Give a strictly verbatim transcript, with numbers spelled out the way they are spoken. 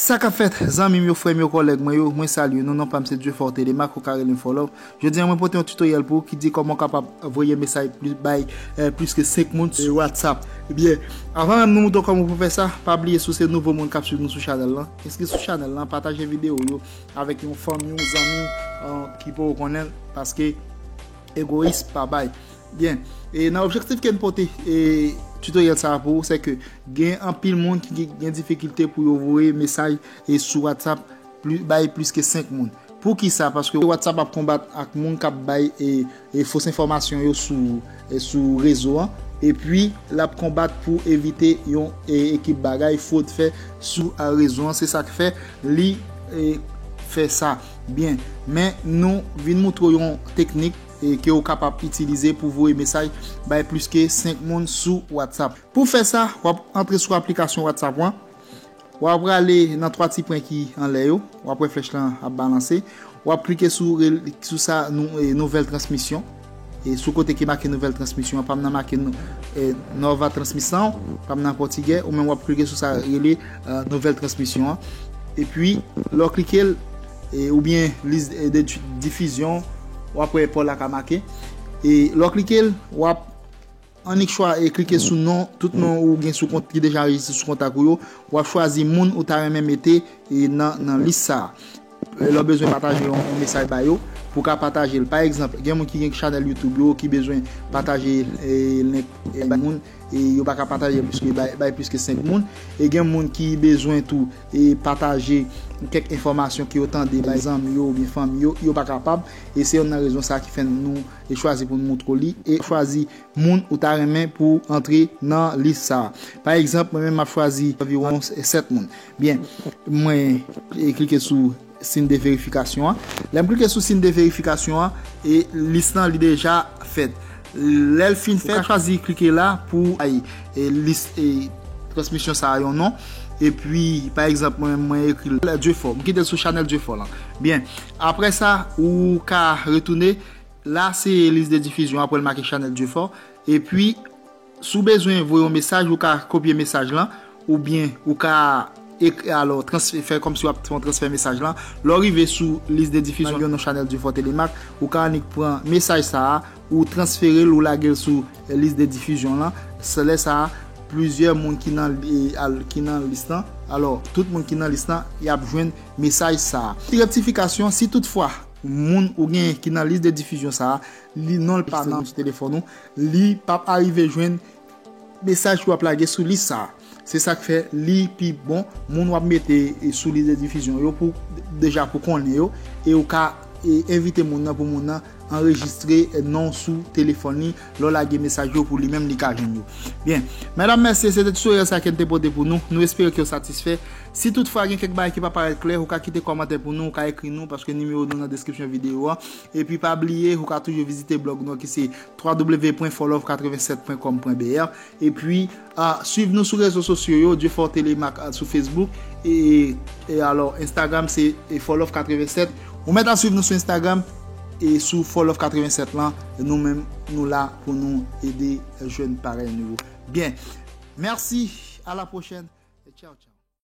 Sa k ap fèt, zanmi m yo, frè m yo, kòlèg mwen yo, mwen salye nou. Non pa m se Dieufor Telemaque, ou ka rele m Follove. Jodi a, mwen pote yon tutoriel pou ou ki di kòman w kapab voye mesaj plis, bay, eh, plis ke senk moun sou WhatsApp. Ebyen, avan menm nou montre w kòman pou fè sa, pa bliye si w se nouvo moun k ap swiv nou sou chanèl lan, enskri sou chanèl lan, pataje videyo yo avèk yon fanmi w, zanmi w, eh, ki poko konnen l, paske egoyis pa bay. Byen, e nan objektif ke n pote, e, tutoriel sa a pou ou, se ke gen anpil moun ki gen difikilte pou yo voye mesaj, e, sou WhatsApp pli, bay plis ke senk moun. Poukisa? Paske WhatsApp ap konbat ak moun k ap bay, e, e, fos enfòmasyon yo sou, e, sou rezo an. Epi, l ap konbat pou evite yon, e, ekip bagay fwod fè sou, a, rezo an. Se sa k fè li, e, fè sa. Byen, men nou vin moutre w yon teknik, e, ke w kapab itilize pou voye mesaj bay plis ke senk moun sou WhatsApp. Pou fè sa, w ap antre sou aplikasyon WhatsApp lan. W ap prale nan twa ti pwen ki anlè yo. W ap wè flèch lan ap balanse. W ap klike sou, sou sa, nou, e, nouvèl transmisyon. E sou kote ki make nouvèl transmisyon an, pa m nan make nou, e, nova transmisyon, pa m nan pòtigè, ou menm w ap klike sou sa rele, e, nouvèl transmisyon an. Epi, lè w klike l, e, oubyen lis, e, de di-, difizyon, w ap wè pa w la ka make. E lè w klike l, w ap annik chwa, e, klike sou non, tout non ou gen sou kont, ki deja anrejistre sou kontak ou yo. W ap chwazi moun ou ta renmen mete, e, nan, nan lis sa a. E, lè w bezwen pataje yon, yon mesaj ba yo, pou w ka pataje l. Pa egzanp, gen moun ki gen chanèl YouTube yo, ki bezwen pataje, e, link, e, bay moun, e yo pa ka pataje plis ke bay, bay plis ke senk moun. E gen moun ki bezwen tou, e, pataje kèk enfòmasyon ke yo tande bay zanmi yo oubyen fanmi yo, yo pa kapab. E se youn nan rezon sa ki fè nou, e, chwazi pou n moutre w li, e chwazi moun ou ta renmen pou antre nan lis sa a. Pa egzanp, mwen menm m ap chwazi anviwon sèt moun. Byen, mwen, e, klike sou siy de verifikasyon an. Lè m klike sou siy de verifikasyon an, e lis lan li deja fèt. Lè l fin fèt, ou ka chwazi klike la pou, ay, e, lis, e, transmisyon sa a yon non. Epi, pa egzanp, mwen, mwen ekri l Dieufor. M kite l sou chanèl Dieufor lan. Byen, apre sa, ou ka retounen. La, se lis de difizyon, apre l make chanèl Dieufor. Epi, si w bezwen voye yon mesaj, ou ka kopye mesaj lan, oubyen ou ka ekri, alò, transfè, fè kòmsi w ap fè yon transfè mesaj lan. Lè w rive sou lis de difizyon nan chanèl Dieufor Telemaque, ou ka annik pran mesaj sa a, ou transfere l, ou lage l sou, e, lis de difizyon lan. Se lè sa a, plizyè moun ki nan, e, al, ki nan lis lan, alò, tout moun ki nan lis lan, y ap jwenn mesaj sa a. Ti rektifikasyon, si toutfwa moun ou gen ki nan lis de difizyon sa a, li non l pa nan sou telefòn ou, li p ap arive jwenn mesaj ki w ap lage sou lis sa a. Se sa k fè li pi bon, moun w ap mete, e, sou lis de difizyon yo pou, deja pou konnen yo, e ou ka, e, envite moun nan pou moun nan anrejistre, e, non sou telefòn li lè w lage mesaj yo pou li menm li ka jwenn yo. Byen, medam, mesye, se te tutoriel sa ke n te pote pou nou. Nou espere ke w satisfè. Si toutfwa gen kèk bagay ki pa parèt klè, ou ka kite kòmantè pou nou, ou ka ekri nou, paske nimewo nou nan deskripsyon videyo a. Epi pa bliye, ou ka toujou vizite blòg nou ki se w w w pwen follove katrevennsèt pwen kòm pwen b r. Epi, a, swiv nou sou rezo sosyo yo, Dieufor Telemaque, a, sou Facebook, e, e alò, Instagram se, e, Follove katrevennsèt. Ou mèt al swiv nou sou Instagram, e sou Follove katrevennsèt lan, nou menm, nou la pou nou ede jèn parèy nou yo. Byen. Mèsi, a la pwochèn, e tchaw, tchaw.